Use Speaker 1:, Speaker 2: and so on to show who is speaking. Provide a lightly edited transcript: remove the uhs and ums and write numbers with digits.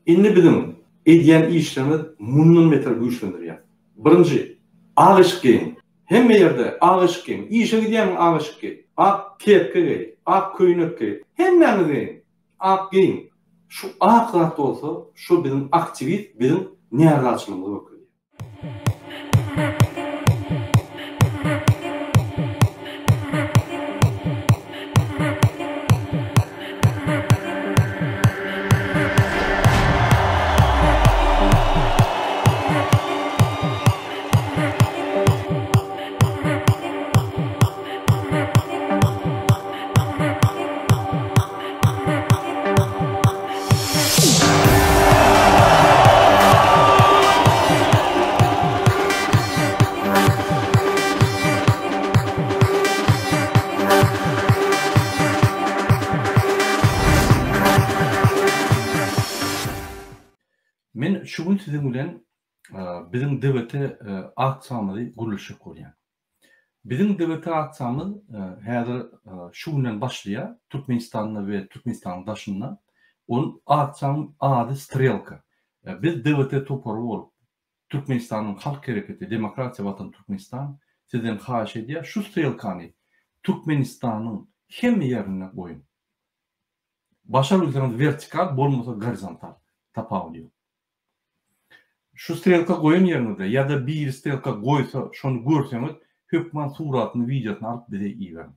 Speaker 1: Indi biziň edýän işlerimiz mundan beter güýçlendirýär. Birinji, ak eşik geýiň. Hemme ýerde ak eşik geýiň. Işe gidýämiň ak eşik geý. Ak kepka geý, ak köýnek geý. Hemmäňiz geýiň. Ak geýiň. Şu ak zat bolsa, şu biziň aktiwist, biziň närazyçylygymyzy görkezýär. Men şu gün siziň bilen biziň DWT aksiýamyzy gürleşjek bolýan. Biziň DWT aksiýamyz häzir şu günden başlaýar Türkmenistanda we Türkmenistanyň daşynda. Ol aksiýanyň ady Strelka. Biz DWT topary bolup Türkmenistanyň Halk Hereketi Demokratiýa Watan Türkmenistan sizden haýyş edýär şu strelkany Türkmenistanyň hemme ýerinde goýuň. Başar bilseňiz wertikal bolmasa gorizontal tapawudy ýok. Şu strelka goýan ýeriňizde ýa-da biri strelka goýsa şony görseňiz hökman suratyny wideosyny alyp bize iberiň.